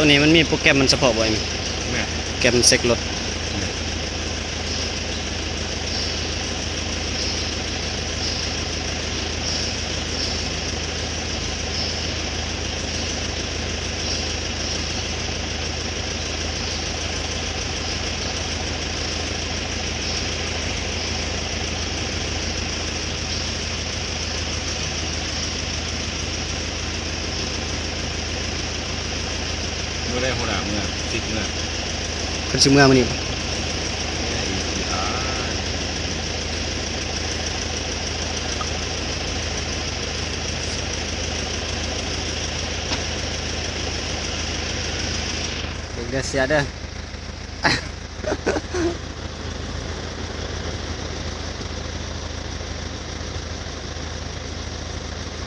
ຕົວນີ້ມັນມີໂປຣແກຣມມັນສະເພາະບໍ່? ແມ່ນ ໂປຣແກຣມເຊັກລົດ. ມື້ໃດຫົວໜ້າເມືອ ຊິດເມືອ? ເພິ່ນຊິເມືອມື້ນີ້ບໍ່? ເບິ່ງເດີເຊຍເດີ.